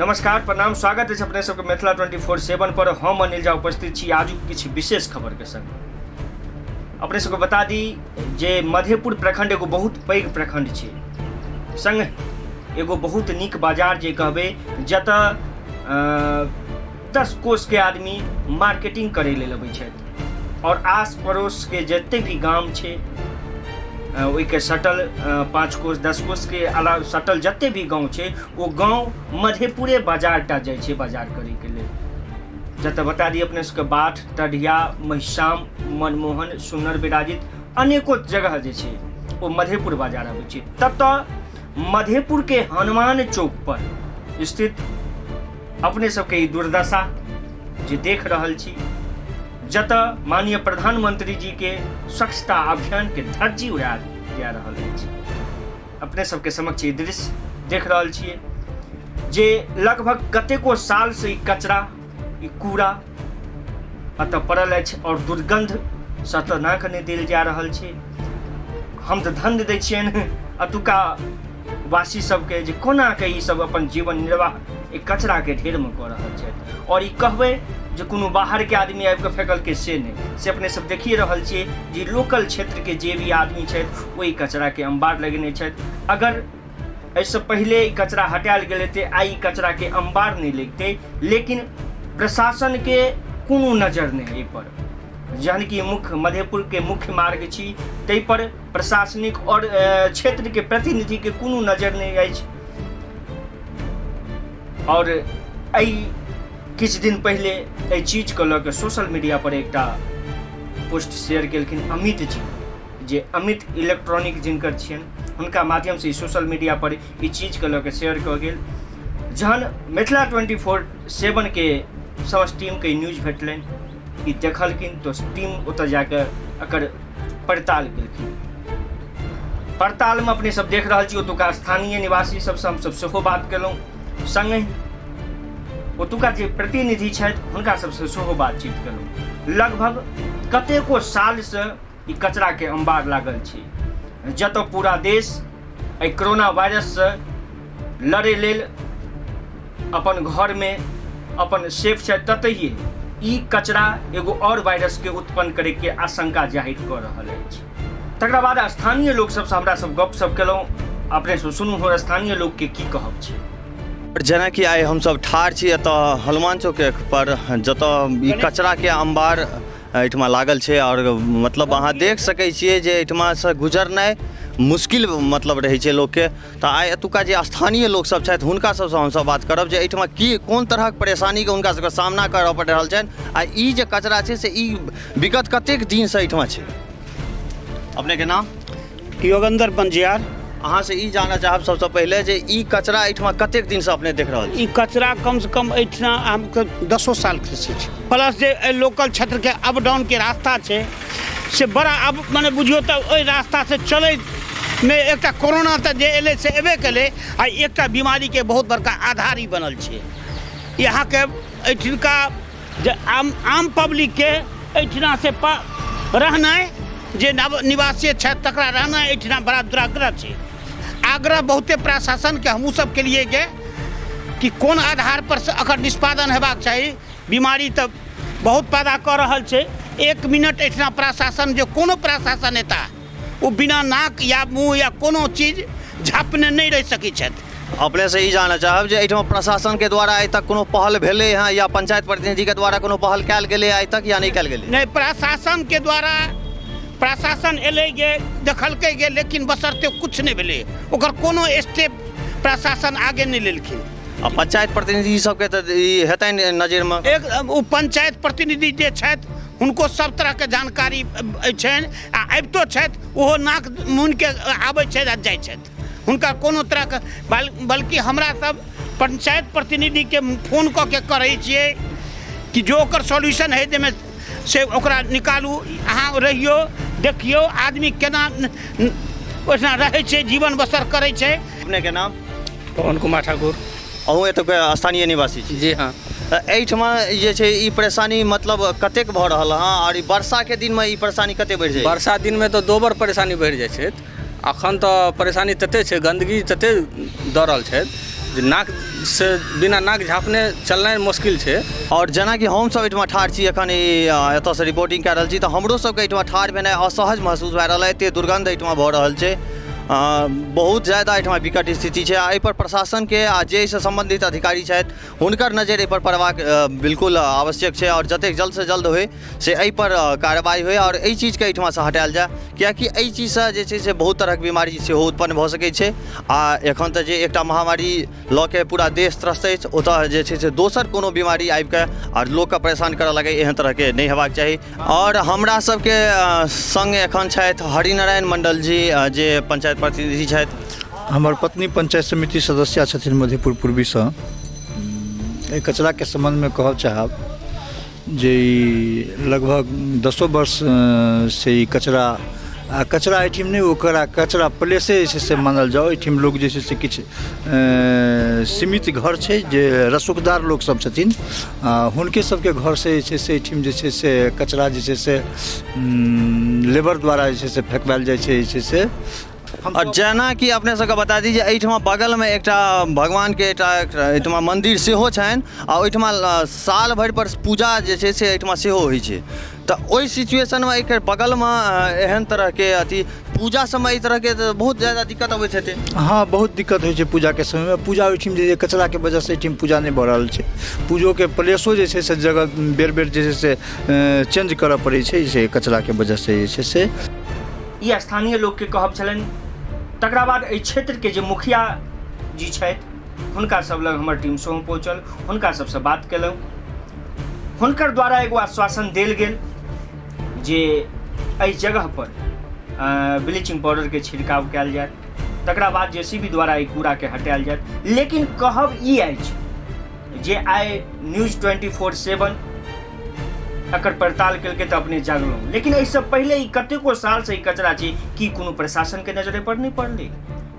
नमस्कार, प्रणाम, स्वागत अछि अपने सबके मिथिला 24/7 पर। हम अनिल झा उपस्थित छी आजुक किछु विशेष खबर के संग। अपने सबके बता दी जे मधेपुर प्रखंड एगो बहुत पैघ प्रखंड छै, संग एगो बहुत नीक बाजार जे कहबै, जतऽ 10 कोस के आदमी मार्केटिंग करै लेल अबै छथि और आस पड़ोस के जते भी गाम छै ओहिके सटल 5 कोस 10 कोस के अलावा सटल जते भी गाँव छै ओ गाँव मधेपुरे बाजार टा जाइ छै बाजार करैके लेल। जतऽ बता दी अपने सबके बाठ, टढ़िया, महिषाम, मनमोहन, सुनर विराजित अनेको जगह जे छै ओ मधेपुर बाजार अबै छै। ततऽ मधेपुर के हनुमान चौक पर स्थित अपने सबके ई दुर्दशा जे देख रहल छी, जतऽ माननीय प्रधानमंत्री जी के स्वच्छता अभियान के धज्जी उड़ा जा रहल अछि। अपने सबके समक्ष ई दृश्य देख रहल छियै जे लगभग कतेको साल से ई कचरा, ई कूड़ा एतऽ पड़ल अछि और दुर्गंध से एतऽ नाक नहि देल जा रहल छै। हम तऽ धन्य दै छियनि एतुका वासी सबके जे कोना के ई सब अपन जीवन निर्वाह ई कचरा के ढेर में कऽ रहल छथि। और ई कहबै जे कोनो बाहर के आदमी आबि कऽ फेकलकै से नहि, से अपने सब देखिए रहल छियै जे लोकल क्षेत्र के जे भी आदमी छथि ओहि कचरा के अम्बार लगेने छथि। अगर एहिसँ पहिले ई कचरा हटायल गेल हेतै, आइ ई कचरा के अम्बार नहि लगितै, लेकिन प्रशासन के कोनो नजर नहि एहि पर। जहन कि मुख्य मधेपुर के मुख्य मार्ग छी ताहि पर प्रशासनिक और क्षेत्र के प्रतिनिधि के कोनो नजर नहि अछि। और एहि किछु दिन पहिले एहि चीजके लऽ कऽ सोशल मीडिया पर एकटा पोस्ट शेयर केलखिन अमित जी, जे अमित इलेक्ट्रॉनिक जिनकर छियनि, हुनका माध्यमसँ ई सोशल मीडिया पर ई चीजके लऽ कऽ शेयर कऽ गेल। जहन मिथिला 24/7 के समस्त टीमके ई न्यूज भेटलनि, ई देखलखिन तऽ टीम ओतऽ जाकऽ एकर पड़ताल केलखिन। पड़तालमे अपने सब देख रहल छी ओतुका स्थानीय निवासी सबसँ हमसब सेहो बात केलहुँ, सङ्गहि ओतुका जे प्रतिनिधि छथि हुनका सबसँ सेहो बातचीत केलहुँ। लगभग कतेको सालसँ ई कचराके अम्बार लागल छै, जतऽ पूरा देश एहि कोरोना वायरससँ लड़ै लेल अपन घरमे अपन सेफ छथि, ततहिए ई कचरा एगो और वायरसके उत्पन्न करैके आशंका जाहिर कऽ रहल अछि। तकरा बाद स्थानीय लोक सबसँ हमरा सब गपशप केलहुँ, अपने सब सुनू हो स्थानीय लोकके की कहब छै। जेनाकि आइ हमसब ठाढ़ छी एतऽ हनुमान चौक पर, जतऽ ई कचराके अम्बार एहिठमा लागल छै और मतलब अहाँ देख सकै छियै जे एहिठमासँ गुजरनाइ मुश्किल मतलब रहै छै लोकके। तऽ आइ एतुका जे स्थानीय लोकसब छथि हुनका सबसँ हमसब बात करब जे एहिठमा की कोन तरहक परेशानीके हुनका सबके सामना करऽ पड़ि रहल छनि आ ई जे कचरा छै से ई विगत कतेक दिनसँ एहिठमा छै। अपनेके नाम? योगेंद्र पंजियार। अहाँसँ ई जानऽ चाहब सबसँ पहिले जे ई कचरा एहिठमा कतेक दिनसँ अपने देख रहल छी? ई कचरा कमसँ कम एहिठिना हमके 10 सालके छै, प्लस जे एहि लोकल क्षेत्रके अप डाउनके रास्ता छै से बड़ा अब मने बुझियौ तऽ ओहि रास्तासँ चलैमे एकटा कोरोना तऽ जे एलै से एबे केलै आ एकटा बीमारीके बहुत बड़का आधार ई बनल छै। यहाँके एहिठिनका जे आम आम पब्लिकके एहिठिना से रहनाइ, जे नव निवासी छथि तकरा रहनाइ एहिठिना बड़ा दुराग्रह छै। आग्रह बहुते प्रशासनके हमहूँ सब केलिए गे कि कोन आधार पर से एकर निष्पादन हेबाक चाही। बीमारी तऽ बहुत पैदा कऽ रहल छै। एक मिनट एहिठिना प्रशासन जे कोनो प्रशासन एता ओ बिना नाक या मुँह या कोनो चीज झाँपने नहि रहि सकै छथि। अपने से ई जानऽ चाहब जे एहिठाम प्रशासन के द्वारा आइ तक कोनो पहल भेलै हँ या पंचायत प्रतिनिधि के द्वारा कोनो पहल कयल गेलै आइ तक या नहि कयल गेलै? नहि, प्रशासन के द्वारा प्रशासन एलै गे, देखलकै गे, लेकिन बशर्ते किछु नहि भेलै, ओकर कोनो स्टेप प्रशासन आगे नहि लेलखिन। आ पंचायत प्रतिनिधि सबके तऽ ई हेतनि नजरिमे? एक ओ पंचायत प्रतिनिधि जे छथि हुनको सब तरहके जानकारी छनि आ अबितो छथि, ओहो नाक मुनिके आबै छथि आ जाइ छथि, हुनका कोनो तरहके बल्कि हमरा सब पंचायत प्रतिनिधिके फोन कऽ के करै छियै कि जो ओकर सॉल्यूशन है जाहिमे से ओकरा निकालू, अहाँ रहियौ देखियौ आदमी केना ओहिठाम रहै छै, जीवन बसर करै छै। अपनेके नाम? पवन कुमार ठाकुर। अहूँ एतुका स्थानीय निवासी छी? जी हाँ। तऽ एहिठमा जे छै ई परेशानी मतलब कतेक भऽ रहल हँ आओर ई वर्षाके दिनमे ई परेशानी कतेक बढ़ि जाइ? वर्षा दिनमे तऽ दोबर परेशानी बढ़ि जाइ छै। अखन तऽ परेशानी तते छै, गन्दगी तते दऽ रहल छै जे नाकसँ बिना नाक झाँपने चलनाइ मुश्किल छै। आओर जेनाकि हमसभ एहिठमा ठाढ़ छी एखन ई एतऽसँ रिपोर्टिंग कए रहल छी, तऽ हमरो सबके एहिठमा ठाढ़ भेनाइ असहज महसूस भए रहल है। एते दुर्गन्ध एहिठमा भऽ रहल छै, बहुत ज्यादा एहिठमा विकट स्थिति छै। आ एहिपर प्रशासनके आ जे एहिसँ सम्बन्धित अधिकारी छथि हुनकर नजरि एहिपर पड़बाक बिल्कुल आवश्यक छै, आओर जतेक जल्दसँ जल्द होइ से एहिपर कार्रवाइ होइ आओर एहि चीजके एहिठमासँ हटायल जाय, किएकि एहि चीजसँ जे छै से बहुत तरहक बीमारी सेहो उत्पन्न भऽ सकै छै। आ एखन तऽ जे एकटा महामारी लऽ के पूरा देश त्रस्त अछि, ओतऽ जे छै से दोसर कोनो बीमारी आबिके आर लोकके परेशान करऽ लगै, एहन तरहके नहि हेबाक चाही। आओर हमरा सबके सङ्ग एखन छथि हरिनारायण मण्डल जी, जे पंचायत प्रतिनिधि छथि। हमर पत्नी पंचायत समिति सदस्या छथिन मधेपुर पूर्वीसँ। एहि कचराके सम्बन्धमे कहऽ चाहब जे ई लगभग 10 वर्ष से ई कचरा, आ कचरा एहिठाम नहि, ओकरा कचरा प्लेसे जे छै से मानल जाउ। एहिठाम लोक जे छै से किछु सीमित घर छै जे रसूखदार लोकसभ छथिन, हुनके सबके घरसँ जे छै से एहिठाम जे छै से कचरा जे छै से लेबर द्वारा जे छै से फेकवायल जाइ छै जे छै से। आओर जेनाकि अपने सबके बता दी जे एहिठमा बगलमे एकटा भगवानके एकटा एहिठमा मन्दिर सेहो छनि, आ ओहिठमा साल भरि पर पूजा जे छै से एहिठमा सेहो होइ छै। तऽ ओहि सिचुएशनमे एहिके बगलमे एहन तरहके अथी पूजा सबमे एहि तरहके तऽ बहुत ज्यादा दिक्कत अबैत हेतै। हँ, बहुत दिक्कत होइ छै पूजाके समयमे। पूजा ओहिठाम जे कचराके वजहसँ एहिठाम पूजा नहि भऽ रहल छै। पूजोके प्लेसो जे छै से जगह बेर बेर जे छै से चेंज करऽ पड़ै छै, से कचराके वजहसँ जे छै से। ई स्थानीय लोकके कहब छलनि। तकरा बाद एहि क्षेत्रके जे मुखिया जी छथि हुनका सब लग हमर टीम सेहो पहुँचल, हुनका सबसँ बात केलहुँ। हुनकर द्वारा एगो आश्वासन देल गेल जे एहि जगह पर ब्लीचिंग पाउडरके छिड़काव कयल जायत, तकरा बाद जेसीबी द्वारा एहि कूड़ाके हटायल जायत। लेकिन कहब ई अछि जे आइ न्यूज 24/7 एकर पड़ताल केलकै तऽ अपने जागलहुँ, लेकिन एहिसँ पहिले ई कतेको सालसँ ई कचरा छै, कि कोनो प्रशासनके नजरे पर नहि पड़लै,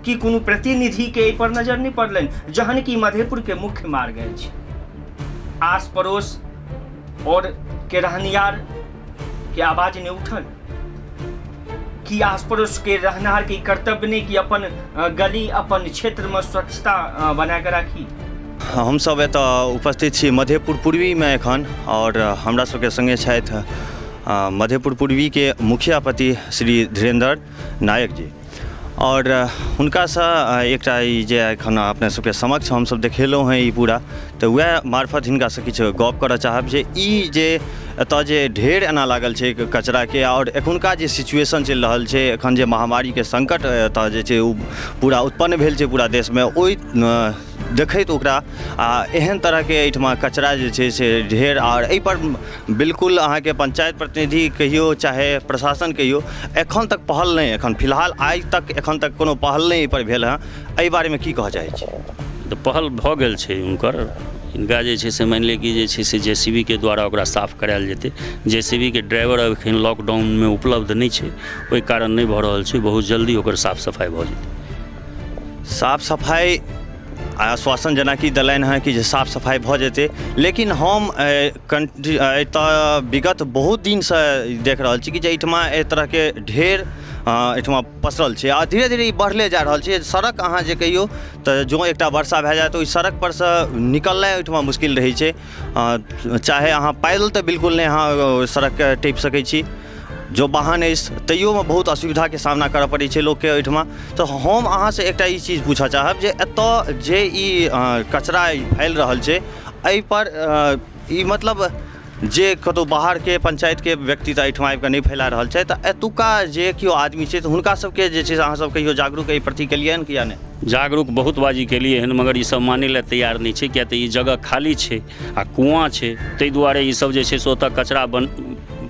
कि कोनो प्रतिनिधिके एहि पर नजर नहि पड़लनि, जहन कि मधेपुरके मुख्य मार्ग अछि। आस पड़ोस और के रहनिहार के आवाज नहीं उठल कि आस पड़ोस के रहनिहार के कर्तव्य नहीं कि अपन गली अपन क्षेत्र में स्वच्छता बना के राखी। हम सब एतऽ उपस्थित छी मधेपुर पूर्वीमे एखन, और हमरा सबके संगे छथि मधेपुर पूर्वीके मुखियापति श्री धीरेन्द्र नायक जी, और हुनकासँ एकटा ई जे एखन अपने सबके समक्ष हमसब देखेलहुँ हेँ ई पूरा, तऽ वएह मार्फत हिनकासँ किछु गप करऽ चाहब जे ई जे एतऽ जे ढेर एना लागल छै कचराके, आओर एखुनका जे सिचुएशन चलि रहल छै, एखन जे महामारीके संकट एतऽ जे छै ओ पूरा उत्पन्न भेल छै पूरा देशमे, ओहि देखैत ओकरा आ एहन तरहके एहिठमा कचरा जे छै से ढेर, आओर एहिपर बिल्कुल अहाँके पंचायत प्रतिनिधि कहियौ चाहे प्रशासन कहियौ एखन तक पहल नहि, एखन फिलहाल आइ तक एखन तक कोनो पहल नहि एहिपर भेल हँ, एहि बारेमे की कहऽ चाहै छी? तऽ पहल भऽ गेल छै हुनकर, हिनका जे छै से मानि लिअ कि जे छै से जेसीबीके द्वारा ओकरा साफ करायल जेतै। जेसीबीके ड्राइवर एखन लॉकडाउनमे उपलब्ध नहि छै, ओहि कारण नहि भऽ रहल छै, बहुत जल्दी ओकर साफ सफाइ भऽ जेतै। साफ सफाइ आश्वासन जेनाकि देलनि हँ कि जे साफ सफाइ भऽ जेतै, लेकिन हम एतऽ विगत बहुत दिनसँ देख रहल छी कि जे एहिठमा एहि तरहके ढेर एहिठमा पसरल छै आ धीरे धीरे ई बढ़ले जा रहल छै। सड़क अहाँ जे कहियौ तऽ जँ एकटा वर्षा भए जाय तऽ ओहि सड़क परसँ निकलनाइ ओहिठमा मुश्किल रहै छै, चाहे अहाँ पैदल तऽ बिल्कुल नहि अहाँ सड़कके टपि सकै छी, जो वाहन अछि तैयोमे बहुत असुविधाके सामना करऽ पड़ै छै लोकके ओहिठमा। तऽ हम अहाँसँ एकटा ई चीज पूछऽ चाहब जे एतऽ जे ई कचरा फैल रहल छै एहिपर ई मतलब जे कतहु बाहरके पंचायतके व्यक्ति तऽ एहिठमा आबिकऽ नहि फैला रहल छै, तऽ एतुका जे केओ आदमी छै तऽ हुनका सबके जे छै से अहाँ सब कहियो जागरूक एहि प्रति केलियनि कि या नहि? जागरूक बहुत बाजी केलियै हन, मगर ई सब मानै लए तैयार नहि छै, किया तऽ ई जगह खाली छै आ कुआँ छै, ताहि दुआरे ई सब जे छै से ओतऽ कचरा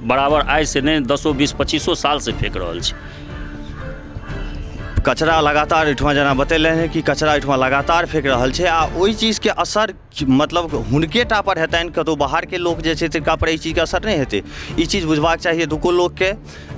बराबर आइ से नहि 10, 20, 25 साल से फेंक रहल छै कचरा लगातार। एहिठमा जेना बतेलनि हँ कि कचरा एहिठमा लगातार फेंक रहल छै आ ओहि चीजके असर मतलब हुनके टा पर हेतनि, कतहु बाहरके लोक जे छै तिनका पर एहि चीजके असर नहि हेतै। ई चीज बुझबाक चाही एतुको लोकके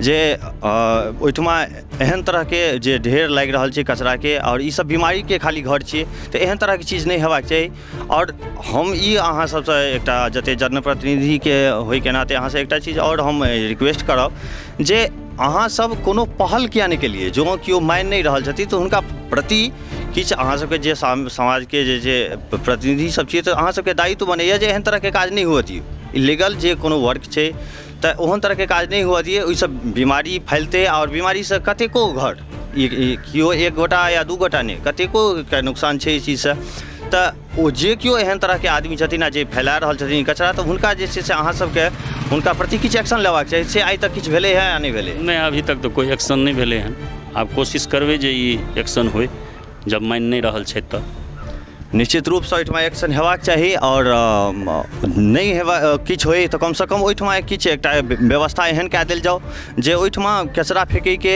जे ओहिठमा एहन तरहके जे ढेर लागि रहल छै कचराके, आओर ई सब बीमारीके खाली घर छियै, तऽ एहन तरहके चीज नहि हेबाक चाही। आओर हम ई अहाँ सबसँ एकटा जते जनप्रतिनिधिके होइके नाते अहाँसँ एकटा चीज आओर हम रिक्वेस्ट करब जे अहाँ सब कोनो पहल किया नहि केलियै? जँ केओ मानि नहि रहल छथिन तऽ हुनका प्रति किछु अहाँ सबके जे समाजके जे जे प्रतिनिधि सब छियै, तऽ अहाँ सबके दायित्व बनैए जे एहन तरहके काज नहि हुअ दियौ। इलीगल जे कोनो वर्क छै तऽ ओहन तरहके काज नहि हुअ दियै, ओहिसँ बीमारी फैलतै आओर बीमारीसँ कतेको घर, केओ एक गोटा या दू गोटा नहि, कतेकोके नुकसान छै एहि चीजसँ। तऽ ओ जे केओ एहन तरहके आदमी छथिन आ जे फैला रहल छथिन कचरा, तऽ हुनका जे छै से अहाँ सबके हुनका प्रति किछु एक्शन लेबाक चाही। से आइ तक किछु भेलै हँ या नहि भेलै? नहि, अभी तक तऽ कोइ एक्शन नहि भेलै हन। आब कोशिश करबै जे ई एक्शन होइ, जब मानि नहि रहल छथि तऽ निश्चित रूपसँ ओहिठमा एक्शन हेबाक चाही। आओर नहि हेबा किछु होइ तऽ कमसँ कम ओहिठमा किछु एकटा व्यवस्था एहन कए देल जाउ जे ओहिठमा कचरा फेकैके,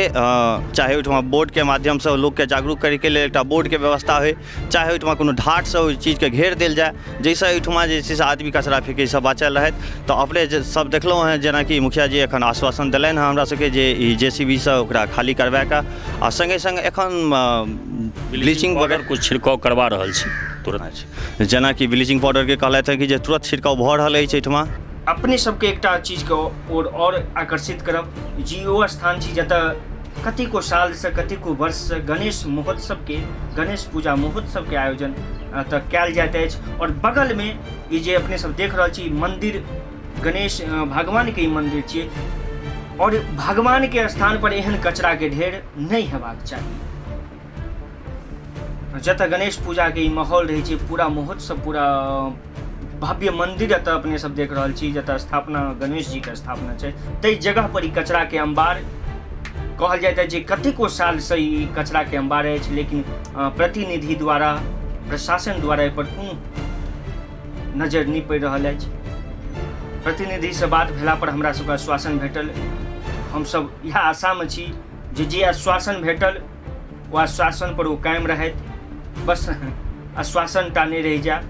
चाहे ओहिठमा बोर्डके माध्यमसँ लोकके जागरूक करैके लेल एकटा बोर्डके व्यवस्था होइ, चाहे ओहिठमा कोनो ढाठसँ ओहि चीजके घेर देल जाय, जाहिसँ एहिठमा जे छै से आदमी कचरा फेकैसँ बाँचल रहथि। तऽ अपने जे सब देखलहुँ हेँ, जेनाकि मुखिया जी एखन आश्वासन देलनि हँ हमरा सबके जे ई जे सी बी सँ ओकरा खाली करबाके आ सङ्गे सङ्ग एखन ब्लीचिंग पाउडर कुछ छिड़काव करवा रहल छी तुरंत। अच्छा, जेनाकि ब्लीचिंग पाउडरके कहलथि हँ कि जे तुरंत छिड़काव भऽ रहल अछि एहिठमा। अपने सबके एकटा चीजके ओर आओर आकर्षित करब जी ओ स्थान छी जतऽ कतेको सालसँ कतेको वर्षसँ गणेश महोत्सवके, गणेश पूजा महोत्सवके आयोजन एतऽ कयल जाइत अछि। आओर बगलमे ई जे अपने सब देख रहल छी मन्दिर, गणेश भगवानके ई मन्दिर छियै आओर भगवानके स्थानपर एहन कचराके ढेर नहि हेबाक चाही। जतऽ गणेश पूजाके ई माहौल रहै छै, पूरा महोत्सव, पूरा भव्य मन्दिर एतऽ अपने सब देख रहल छी जतऽ स्थापना गणेश जीके स्थापना छै, ताहि जगह पर ई कचराके अम्बार कहल जाइत अछि जे कतेको सालसँ ई कचराके अम्बार अछि, लेकिन प्रतिनिधि द्वारा, प्रशासन द्वारा एहिपर कोनो नजरि नहि पड़ि रहल अछि। प्रतिनिधिसँ बात भेला पर हमरा सबके आश्वासन भेटल। हमसब इएह आशामे छी जे जे आश्वासन भेटल ओ आश्वासन पर ओ कायम रहथि, बस आश्वासन टा नहि रहि जाय।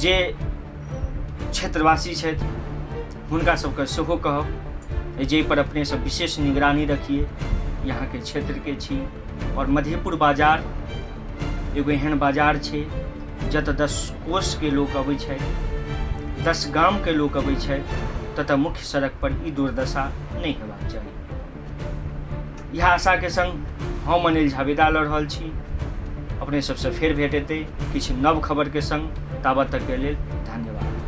जे क्षेत्रवासी छथि हुनका सबके सेहो कहब जे पर अपने सब विशेष निगरानी रखिए, यहाँके क्षेत्रके छी। और मधेपुर बाजार एगो एहन बाजार छै जतऽ 10 कोसके लोक अबै छथि, 10 गामके लोक अबै छथि, ततऽ मुख्य सड़क पर ई दुर्दशा नहि हेबाक चाही। इएह आशाके संग हम अनिल झा विदा लऽ रहल छी। अपने सबसँ फेर भेट हेतै किछु नव खबरके संग। ताबत तकके लेल धन्यवाद।